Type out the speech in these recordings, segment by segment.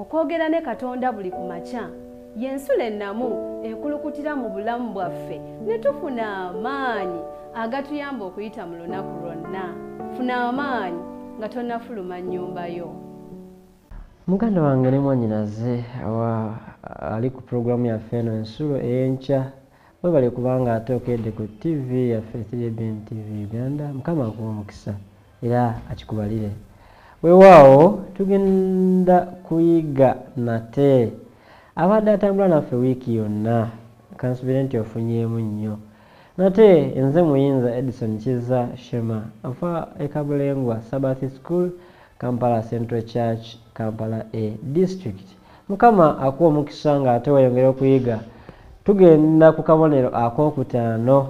Okwogera ne Katonda buli ku makya y'ensulo ennamu ekulukutira mu bulamu bwaffe ne tufuna amaanyi agatuyamba okuyita mu lunaku lwonna. Funa amaanyi nga tonnafuluma nnyumba yo. Muganda wange ne mwannyinaze awa ali ku pulogulaamu yaffe eno Ensulo ey'Enkya, webale kubanga ate okedde ku TV yaffe 3ABN TV Uganda. Mukama akuwe omukisa era akikubalire. Weewaawo tugenda kuyiga nate. Abadde atambula naffe wiiki yonna, kansubire nti ofunyeemu nnyo. Nate nze Muyinza Edison Kizza Shema, afa e Kabulengwa Sabbath School, Kampala Central Church, Kampala A District. Mukama akuwa omukisa ng'ate weeyongera okuyiga. Tugenda ku kabonero akookutaano.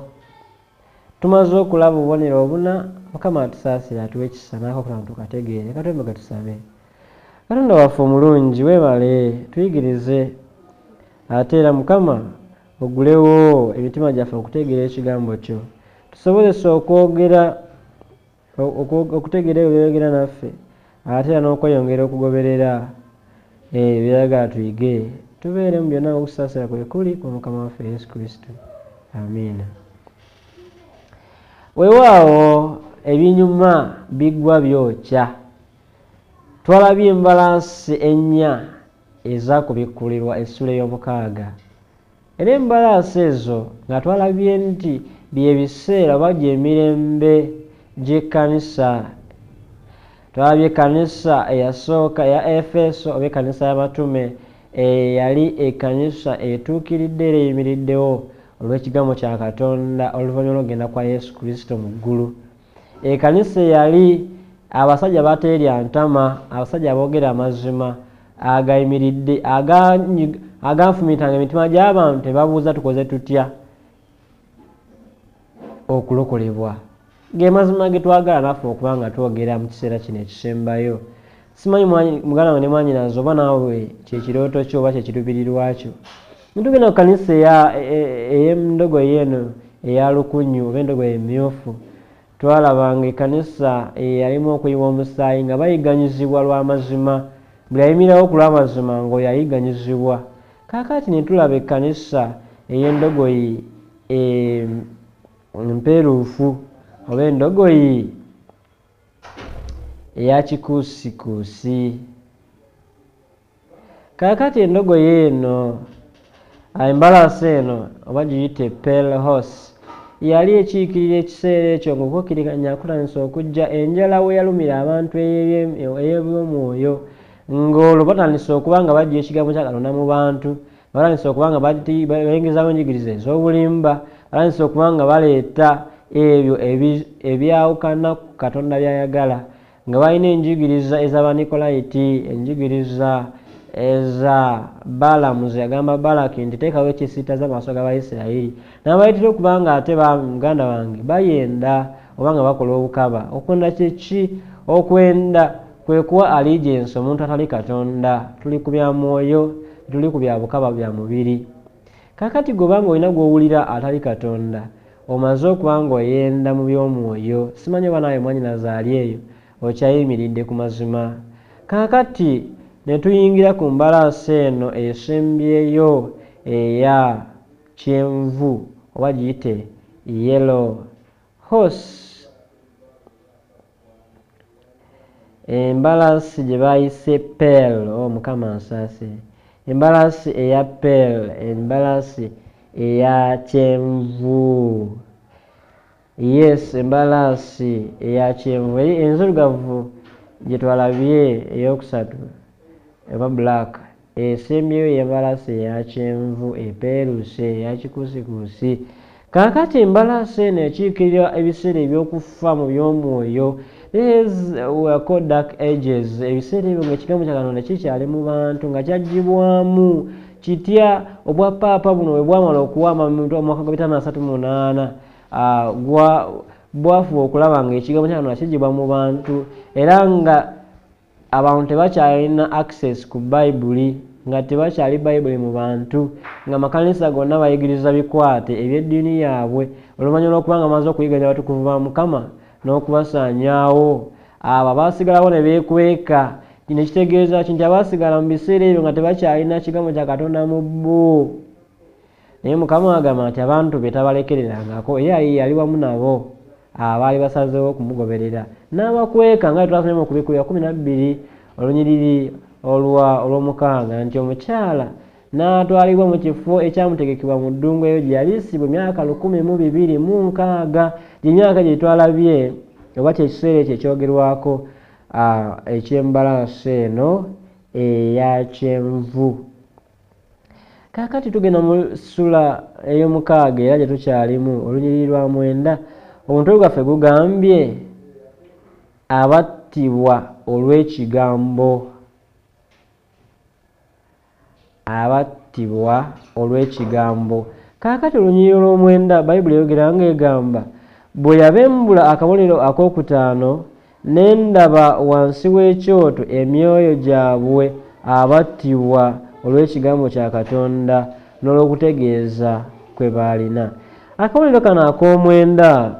Tumaze okulaba obubonero obuna. Mukama atusaasire atuwe ekisa n'akookutaano tukategeere. Katwembe tusabe. Katonda waffe omulungi, weebale tuyigirize, ate era Mukama ogulewo emitima gyaffe okutegeera ekigambo kyo, tusobozese okwogera okutegeera ebyo by'oyogera naffe, ate era n'okweyongera okugoberera by'oyagala tuyige. Tubeere mu byonna okusaasira kwe kuli kwa Mukama waffe Yesu Kristo. Amiina. Weewaawo ebinyuma biggwa byokya. Twalabye embalaasi ennya ezakubikkulirwa essula ey'omukaaga. Era embalaasi ezo nga twalabye nti bye biseera oba gy'emirembe gy'ekkanisa. Twalabye ekkanisa eyasooka eya Efeso oba ekkanisa y'abatume, eyali ekkanisa etuukiridde era eyimiriddewo olw'ekigambo kya Katonda oluvannyuma lw'okugenda kwa Yesu Kristo mu ggulu. Ekkanisa eyali abasajja bateerya ntama, abasajja aboogera amazima agayimiridde, aganfumitanga emitima gy'abantu, tebabuuza tukoze tutya okulokolebwa. Ge mazima ge twagala naffe okuba nga twogera mu kiseera kino ekisembayo. Simanyi muganda wange ne mwannyinaze oba naawe kye kirooto kyo oba kye kiruubirirwa kyo. Ntugenda ku kanisa ey'endogoyi eno eya lukunyu oba endogoyi emyufu. Twalabanga ekkanisa eyalimu okuyiwa omusaayi nga bayigganyizibwa lw'amazima. Buli ayimirirawo ku lw'amazima ng'oyo ayigganyizibwa. Kaakati ne tulaba ekkanisa ey'endogoyi empeeruufu oba endogoyi eya kikuusikuusi. Kaakati endogoyi eno, embalaasi eno oba giyite pale horse, yali ekiikirira ekiseera ekyo ng'okukkirikanya kutandise okujja, enjala we yalumira abantu ey'ebyomwoyo, ng'olwo batandise okuba nga baggya ekigambo kya Katonda mu bantu, batandise okuba nga bayingizaawo enjigiriza ez'obulimba, batandise okuba nga baleeta ebyo ebyawukana ku Katonda by'ayagala, nga balina enjigiriza ez'Abanikolayiti, enjigiriza eza Balamu ze yagamba Balaki nti teekawo ekisiitaza mu maaso g'Abayisirayiri, n'abayitira okuba nga ate muganda wange bayenda oba nga bakola obukaba. Okwenda kye ki? Okwenda kwe kuwa allegiance omuntu atali Katonda. Tuli ku bya mwoyo, tuli ku bya bukaba bya mubiri. Kaakati gwe obanga olina gw'owulira atali Katonda, omaze okuba ng'oyenda mu by'omwoyo. Simanyi oba naawe mwannyinaze ali eyo okyayimiridde ku mazima. Kaakati ne tuyingira ku mbalaasi eno esembyeyo eya kyenvu oba giyite yellow horse, embalaasi gye bayise pale. Oh Mukama nsaasire. Embalaasi eya pale, embalaasi eya kyenvu. Yes, embalaasi eya kyenvu. Enzirugavu gye twalabye eyokusatu oba black, esembyeyo y'embalaasi eya kyenvu epeeruse eya kikuusikuusi. Kaakati embalaasi eno ekiikirira ebiseera eby'okufa mu by'omwoyo. These were called dark ages. Ebiseera ebyo ng'ekigambo kya Katonda kikyali mu bantu nga kyaggyibwamu kitya. Obwapaapa buno bwe bwamala okuwamba mu mwaka gwa 538, bwafuba okulaba ng'ekigambo kya Katonda kiggyibwa mu bantu, era nga abantu tebakyalina access ku Bayibuli, nga tebakyali Bayibuli mu bantu, nga amakanisa gonna bayigiriza bikwate eby'eddiini yaabwe, oluvannyuma lw'okuba nga bamaze okuyiganya abatukuvu ba Mukama n'okubasaanyaawo. Abo abaasigalawo ne beekweka Kino kitegeeza ki? Nti abaasigala mu biseera ebyo nga tebakyalina kigambo kya Katonda mu bo. Naye Mukama agamba nti abantu be tabalekererangako, era yali wamu nabo abaali basazeewo okumugoberera n'abakweka, nga twasomye mu Kubikkulirwa 12 olunyiriri olw'omukaaga nti omukyala n'atwalibwa mu kifo ekyamutegekebwa mu ddungu eyo gye yaliisibwa emyaka 1260, gy'emyaka gye twalabye oba kyekiseera ekyo ekyogerwako eky'embalaasi eno eya kyenvu. Kaakati tugenda mu ssula ey'omukaaga era gye tukyalimu olunyiriri lwa 9. Omutwe gwaffe gugambye abattibwa olw'ekigambo, abattibwa olw'ekigambo. Kaakati olunyiriri olw'omwenda Bayibuli eyogera ng'egamba, bwe yabembula akabonero akookutaano, ne ndaba wansi w'ekyoto emyoyo gyabwe abattibwa olw'ekigambo kya Katonda n'olw'okutegeeza kwe baalina. Akabonero kano ak'omwenda,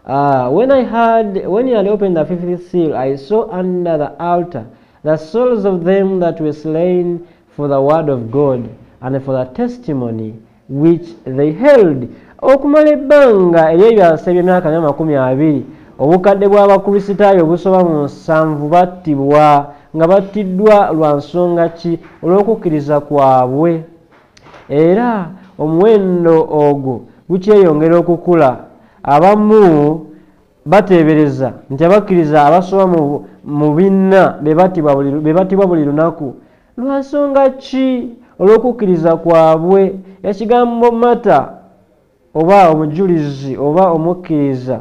when he had opened the fifth seal, I saw under the altar the souls of them that were slain for the word of God and for the testimony which they held. Okumala ebbanga ery'ebyasa eby'emyaka 120, obukadde bw'Abakristaayo obusoba mu 7 battibwa, nga battiddwa lwa nsonga ki? Olw'okukkiriza kwabwe. Era omuwendo ogwo gukyeyongera okukula. Abamu bateebereza nti abakkiriza abasoba mu 4 be battibwa buli lunaku. Lwa nsonga ki? Olw'okukkiriza kwabwe. Ekigambo mata oba omujulizi oba omukkiriza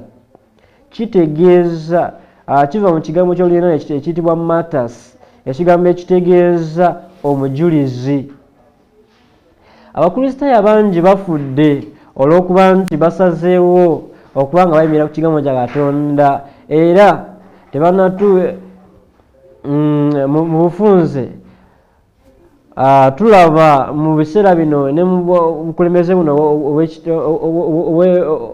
kitegeeza, kiva mu kigambo ky'Oluyonaani ekiyitibwa matas, ekigambo ekitegeeza omujulizi. Abakristaayo abangi bafudde olw'okuba nti basazeewo okuba nga bayimirira ku kigambo kya Katonda, era tebanatu mu bufunze. Tulaba mu biseera bino ne mu bukulembeze buno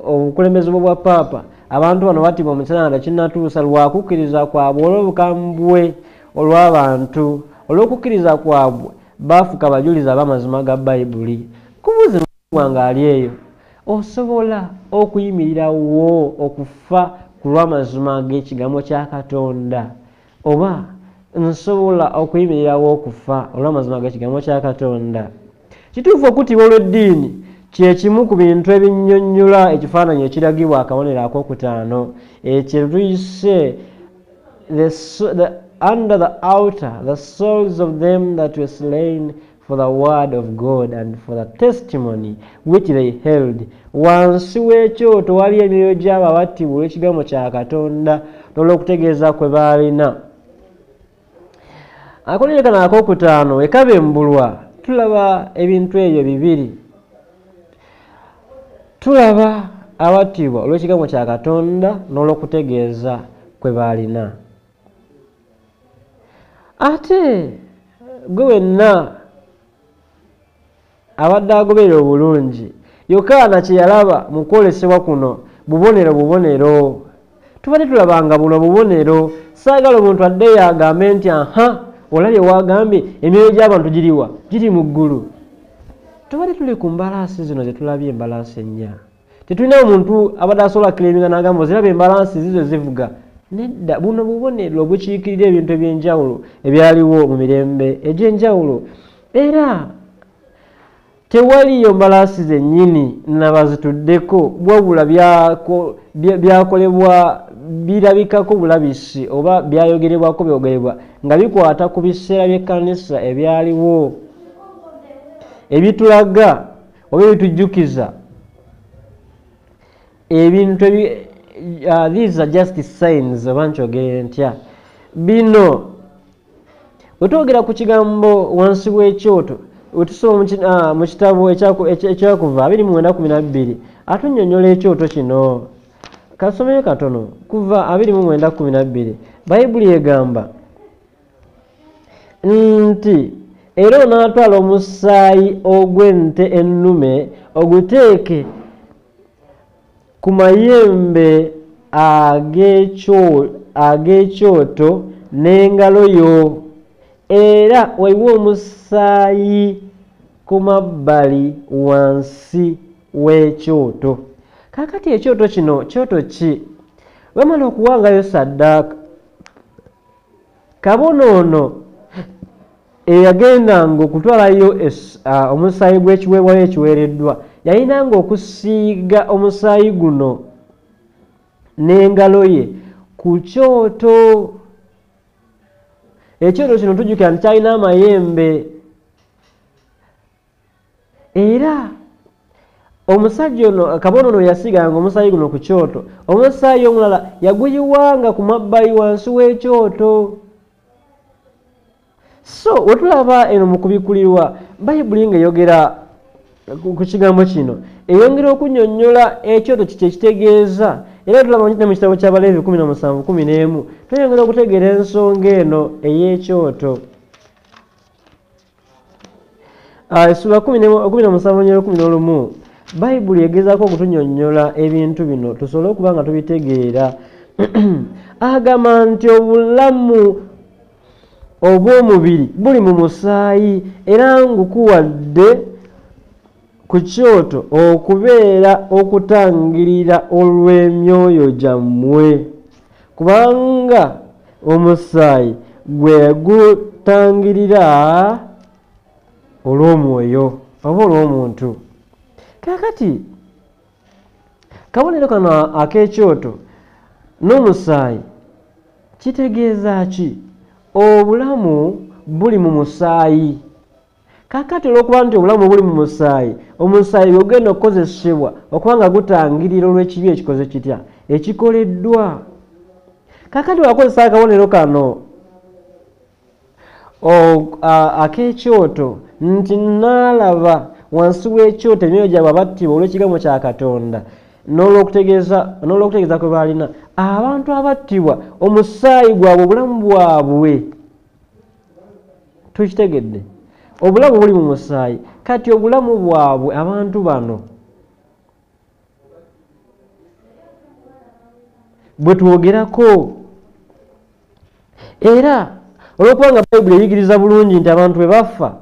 obukulembeze bwa Paapa, abantu bano battibwa mu kiseera nga tekinnatuusa lwa kukkiriza kwabwe, olw'obukambwe olw'abantu, olw'okukkiriza kwabwe baafuuka bajulizi ab'amazima ga Bayibuli. Kubuuza gwange ali eyo, osobola okuyimirirawo okufa ku lw'amazima g'ekigambo kya Katonda, oba nsobola okuyimirirawo okufa olw'amazima g'ekigambo kya Katonda? Kituufu okuttibwa olw'eddiini kye kimu ku bintu ebinnyonnyola ekifaananyi ekiragibwa akabonero akookutaano ekyo tuyise under the altar the souls of them that were slain for the word of God and for the testimony which they held. Wansi w'ekyoto wali emyoyo gy'abo abattibwa olw'ekigambo kya Katonda n'olw'okutegeeza kwe baalina. Akabonero kano akookutaano we kabembulwa tulaba ebintu ebyo bibiri. Tulaba abattibwa olw'ekigambo kya Katonda n'olw'okutegeeza kwe baalina. Ate gwe wenna abadde agoberera obulungi, Yokaana kye yalaba mu kwolesebwa kuno bubonero bubonero. Tubadde tulabanga buno bubonero. Saagala omuntu addeyo agambe nti aha, olabye waagambye emyoyo gy'abantu giriwa? Giri mu ggulu. Tubadde tuli ku mbalaasi zino ze tulabye, embalaasi 4. Tetulina omuntu abadde asobola kuleeminga n'agamba oziraba embalaasi zizo zivuga. Nedda, buno bubonero obukiikirira ebintu eby'enjawulo ebyaliwo mu mirembe egy'enjawulo. Era tewaliyo mbalaasi zennyini nabazituddeko, wabula byakolebwa birabikako bulabisi oba byayogerebwako byogerebwa nga bikwata ku biseera by'ekkanisa ebyaliwo, ebitulaga oba ebitujjukiza ebintu. These are just signs, oba nkyogere ntya. Bino bwe twogera ku kigambo wansi w'ekyoto, we tusoma mu kitabo ekyakuva 29:12 atunnyonnyola ekyoto kino. Kasomeyo katono, kuva 29:12. Bayibuli egamba nti era onaatwala omusaayi ogw'ente ennume oguteeke ku mayembe ag'ekyoto n'engalo yo, era oyiwe omusaayi ku mabbali wansi w'ekyoto. Kaakati ekyoto kino kyoto ki? Bamala okuwangayo saddaaka, kabona ono eyagendanga okutwalayo omusaayi gw'ekiweebwayo ekiweereddwa yalinanga okusiiga omusaayi guno n'engalo ye ku kyoto. Ekyoto kino tujjukira nti kyalina amayembe, era omusajja ono kabona ono yasiiganga omusaayi guno ku kyoto, omusaayi omulala yaguyiwanga ku mabbali wansi w'ekyoto. So wetulaba eno mu kubikkulirwa, Bayibuli ng'eyogera ku kigambo kino eyongera okunnyonnyola ekyoto kiki ekitegeeza. Era tulaba ne mu kitabo ky'Abaleevi 17:11 tweyongera okutegeera ensonga eno ey'ekyoto. Essula 17:11 Bayibuli egezaako okutunnyonnyola ebintu bino tusobole okuba nga tubitegeera. Agamba nti obulamu obw'omubiri buli mu musaayi, era ngukuwadde ku kyoto okubeera okutangirira olw'emyoyo gyammwe, kubanga omusaayi gwe gutangirira olw'omwoyo oba olw'omuntu. Kaakati kabonero kano ak'ekyoto n'omusaayi kitegeeza ki? Obulamu buli mu musaayi. Kaakati olw'okuba nti obulamu buli mu musaayi, omusaayi ogenda okukozesebwa okuba nga gutangirira olw'ekibi ekikoze kitya? Ekikoleddwa. Kaakati wakozesa akabonero kano ak'ekyoto nti naalaba wansi w'ekyoto emyoyo gyabwe abattibwa olw'ekigambo kya Katonda n'olw'okutegeeza kwe baalina. Abantu abattibwa omusaayi gwabwe, obulamu bwabwe, tukitegedde, obulamu buli mu musaayi. Kati obulamu bwabwe abantu bano bwe twogerako, era olw'okuba nga Bayibuli eyigiriza bulungi nti abantu bwe bafa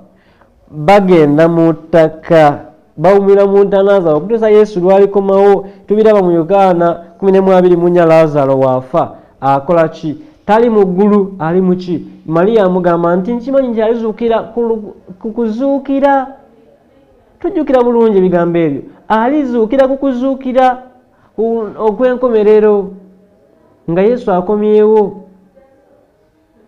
bagenda mu ttaka, bawumira mu ntaana zaabwe okutuusa Yesu lw'alikomawo. Tubiraba mu Yokaana 14 Laazaalo waafa akola ki? Tali mu ggulu, ali mu ki? Mariya amugamba nti nkimanyi nti alizuukira ku kuzuukira. Tujjukira bulungi ebigambo ebyo, alizuukira ku kuzuukira okw'enkomerero nga Yesu akomyewo.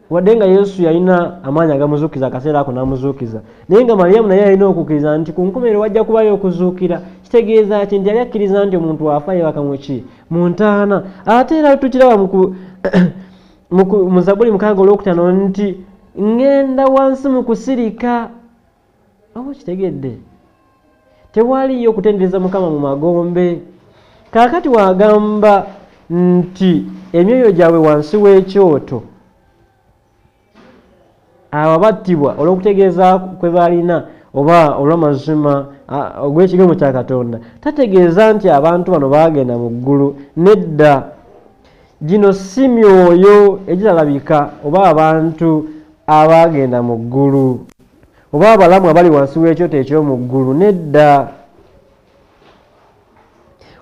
Wadde nga Yesu yalina amaanyi agamuzuukiza akaseera ako n'amuzuukiza, naye nga Mariyamu naye yalina okukkiriza nti ku nkomerero wajja kubayo okuzuukira. Kitegeeza ki? Nti yali akkiriza nti omuntu afa yeebaka mu ki? Mu ntaana. Ate era tukiraba mu Zabbuli 6:5 nti ŋŋenda wansi mu kusirika. Oba okitegedde? Tewaliyo okutendereza Mukama mu magombe. Kaakati wagamba nti emyoyo gyabwe wansi w'ekyoto, abo abattibwa olw'okutegeeza kwe baalina oba olw'amazima ogw'ekigambo kya Katonda, tategeeza nti abantu bano baagenda mu ggulu. Nedda, gino si myoyo egitalabika oba abantu abaagenda mu ggulu oba abalamu abali wansi w'ekyoto eky'omu ggulu. Nedda,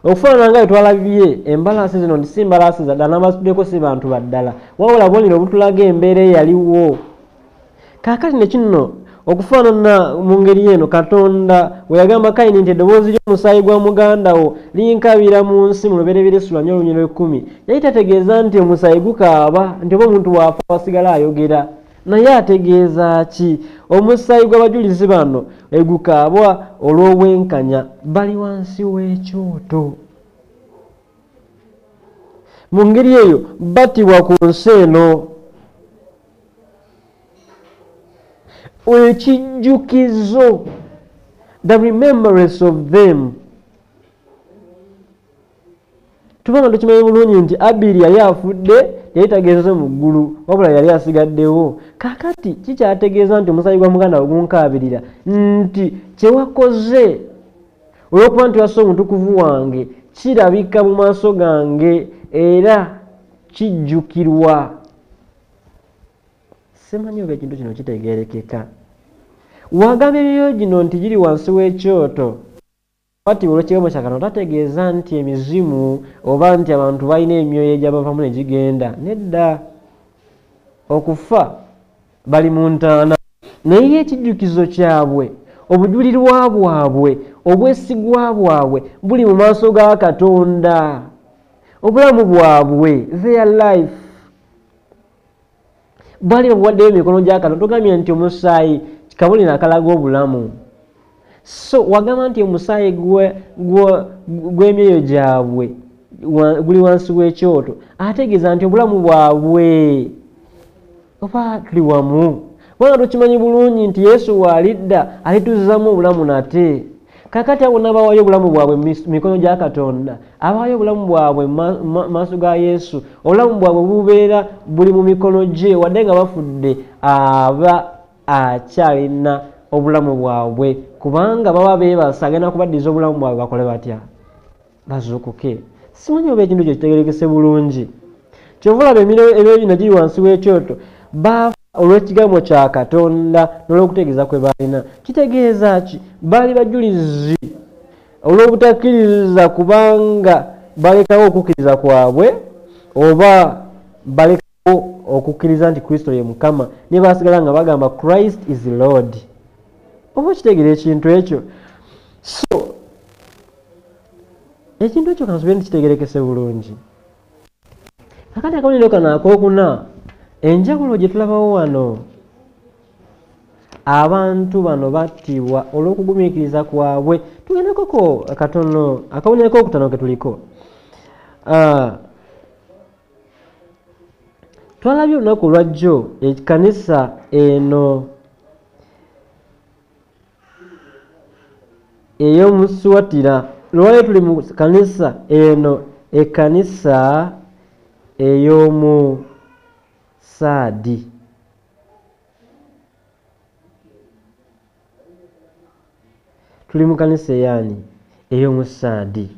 okufaanana nga bwe twalabye embalaasi zino nti si mbalaasi za ddala, n'abasuddeko si bantu ba ddala, wabula bubonero obutulaga embeera eyaliwo. Kaakati ne kino okufaanana mu ngeri eno, Katonda we yagamba Kayini nti eddoboozi ly'omusaayi gwa muganda wo linkabira mu nsi mu Lubereberye 4:10, yali tategeeza nti omusaayi gukaaba nti oba omuntu waafa wasigala ayogera. Naye ategeeza ki? Omusaayi gw'abajulizi bano egukaabwa olw'obwenkanya, bali wansi w'ekyoto. Mu ngeri eyo battibwa ku nsi eno. Ekijjukizo, the remembrance of them. Tubanga tukimanyi bulungi nti Abiri yali afudde, yali tagenze mu ggulu, wabula yali asigaddewo. Kaakati kikyategeeza nti omusaayi gwa muganda wo gunkaabirira, nti kye wakoze olw'okuba nti wassa omutukuvu wange kirabika mu maaso gange era kijjukirwa. Simanyi oba ekintu kino kitegeerekeka. Wagamba emyoyo gino nti giri wansi w'ekyoto, battibwa olw'ekigambo kya Katonda, tategeeza nti emizimu oba nti abantu balina emyoyo egyabavamu ne gigenda. Nedda, okufa bali mu ntaana, naye ekijjukizo kyabwe, obujulirwa bwabwe, obwesigwa bwabwe buli mu maaso ga Katonda. Obulamu bwabwe, their life, bali babuwaddeyo emikono gya Katonda. Tugambye nti omusaayi kabonero akalaga obulamu. So wagamba nti omusaayi gw'emyoyo gyabwe guli wansi w'ekyoto, ategeeza nti obulamu bwabwe oba tuli wamu. Kubanga tukimanyi bulungi nti Yesu w'alidda alituzzamu obulamu nate. Kakati abo n'abawaayo obulamu bwabwe mu mikono gya Katonda, abawaayo obulamu bwabwe mu maaso ga Yesu, obulamu bwabwe bubeera buli mu mikono gye, wadde nga bafudde aba akyalina obulamu bwabwe, kubanga baba beebasa, agenda kubaddiza obulamu bwabwe bakole batya? Bazuukuke. Simanyi oba ekintu kyo kitegeerekese bulungi. Kyova olaba emyoyo gino giri wansi w'ekyoto, baafa olw'ekigambo kya Katonda n'olw'okutegeeza kwe baalina. Kitegeeza ki? Baali bajulizi olw'obutakkiriza, kubanga balekawo okukkiriza kwabwe, oba balekawo okukkiriza nti Kristo ye Mukama, ne basigala nga bagamba Christ is Lord. Oba okitegeera ekintu ekyo? So ekintu ekyo kansuubire nti kitegeerekese bulungi. Kakati akabonero kano akookuna, enjawulo gye tulabawo wano, abantu bano battibwa olw'okugumiikiriza kwabwe. Tugendekoko katono akabonero kookutaano ke tuliko. Twalabye olunaku olwajjo ekkanisa eno ey'omusuwatira. Lwali tuli mu kanisa eno, ekkanisa ey'omu Saadi. Tuli mu kanisa eyaani? Ey'omu Saadi.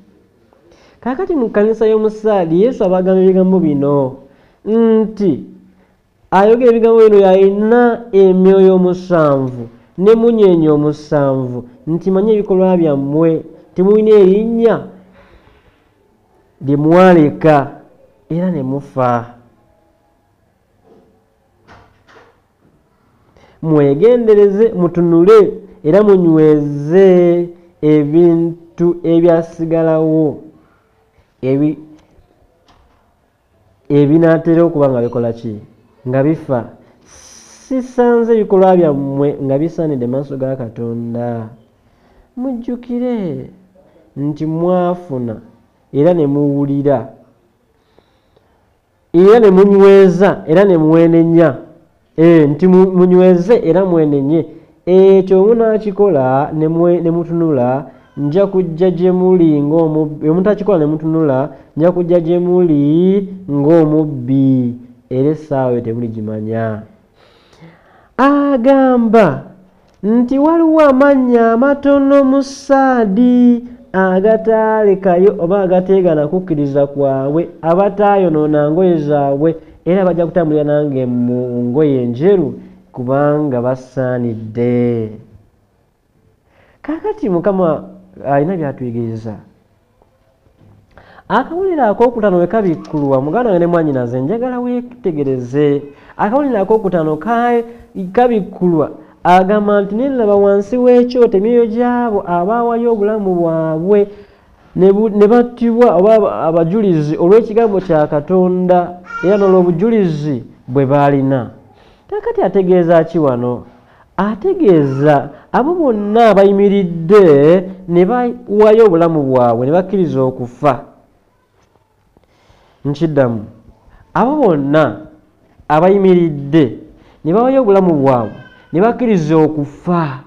Kaakati mu kanisa y'omu Saadi, Yesu abagamba ebigambo bino nti ayogera ebigambo bino yalina emyoyo omusanvu ne munyeenye omusanvu, nti manye ebikolwa byammwe, temulina erinnya lye mwaleka era ne mufa. Mwegendereze, mutunule era munyweze ebintu ebyasigalawo ebinaatera okuba nga bikola ki? Nga bifa. Sisanze ebikolwa byammwe nga bisaanidde mu maaso ga Katonda. Mujjukire nti mwafuna era ne muwulira era ne munyweza era ne mwenenya. Nti munyweze era mwenenye. Ekyo munaakikola ne mutunula, nja kujja gye muli ng'omubbi. Omutakikola ne mutunula, nja kujja gye muli ng'omubbi, era essaawa eyo temuligimanya. Agamba nti waliwo amannya amatono mu Saadi agataalekayo oba agateegana kukkiriza kwabwe, abataayonoona ngoye zaabwe, era bajja kutambulira nange mu ngoye enjeru, kubanga basaanidde. Kaakati Mukama alina by'atuyigiriza. Akabonero akookutaano we kabikkulwa, muganda wange ne mwannyinaze, njagala weetegereze. Akabonero akookutaano kabikkulwa, agamba nti ne ndaba wansi w'ekyoto emyoyo gy'abo abaawayo obulamu bwabwe ne battibwa oba abajulizi olw'ekigambo kya Katonda era n'olw'obujulizi bwe baalina. Kaakati ategeeza ki wano? Ategeeza abo bonna abayimiridde ne bawaayo obulamu bwabwe ne bakkiriza okufa. Nkiddamu, abo bonna abayimiridde ne bawaayo obulamu bwabwe ne bakkiriza okufa,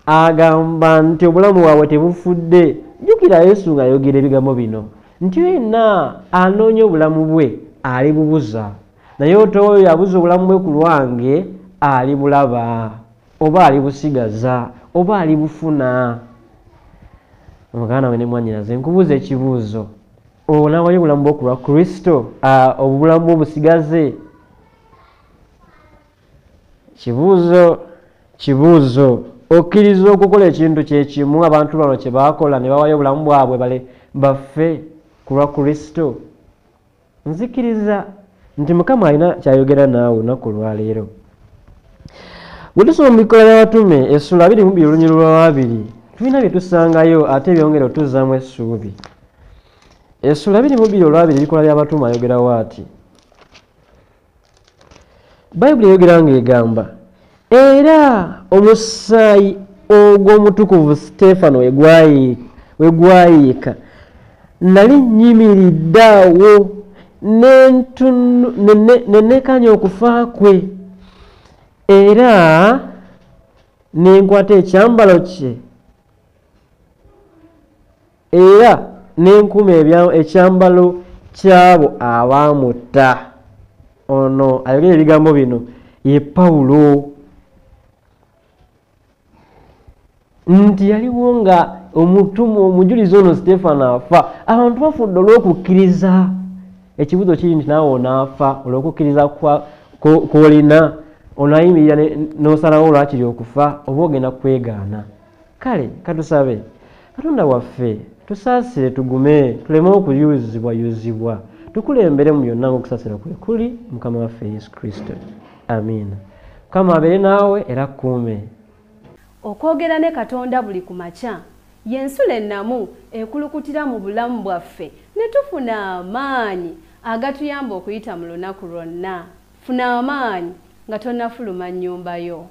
agamba nti obulamu bwabwe tebufudde. Jjukira Yesu ng'ayogera ebigambo bino nti yenna anoonya obulamu bwe alibubuza, naye oyo abuza obulamu bwe ku lwange alibulaba, oba alibusigaza, oba alibufuna. Muganda we ne mwannyinaze, nkubuuza ekibuuzo, onaawayo obulamu bwo ku lwa Kristo, obulamu bwo busigaze? Kibuuzo, kibuuzo, okkiriza okukola ekintu kyekimu abantu bano kye baakola ne bawayo obulamu bwabwe bale baffe ku lwa Kristo? Nzikiriza nti Mukama alina kyayogera naawe olunaku olwaleero. Bwe tusoma mu Bikolwa by'Abatume essula 22 olunyiriri lwa 2, tulina bye tusangayo ate byongera otuzzaamu essuubi. Essula 22 olwabiri Ebikolwa by'Abatume ayogerawo ati, Bayibuli eyogera ng'egamba, era omusaayi ogw'omutukuvu Siteefano we gwayiika, nali nnyimiridde awo ne neekanya okufa kwe, era ne nkwata ekyambalo kye, era ne nkuuma ekyambalo ky'abo abaamutta. Ono ayogera ebigambo bino ye Pawulo, nti yaliwo nga omutume omujulizi ono Siteefano afa. Abantu bafudde olw'okukkiriza. Ekibuuzo kiri nti naawe onaafa olw'okukkiriza kw'olina, onaayimirira n'osalawo lwakiri okufa oba ogenda kwegaana? Kale katusabe Katonda waffe tusaasire, tugume, tuleme okuyuzibwayuzibwa, tukulembere mu byonna ng'okusaasira kwe kuli Mukama waffe Yesu Kristo. Amiina. Mukama abeere naawe era akkuume. Okwogera ne Katonda buli ku makya y'ensulo ennamu ekulukutira mu bulamu bwaffe ne tufuna amaanyi agatuyamba okuyita mu lunaku lwonna. Funa amaanyi nga tonnafuluma nnyumba yo.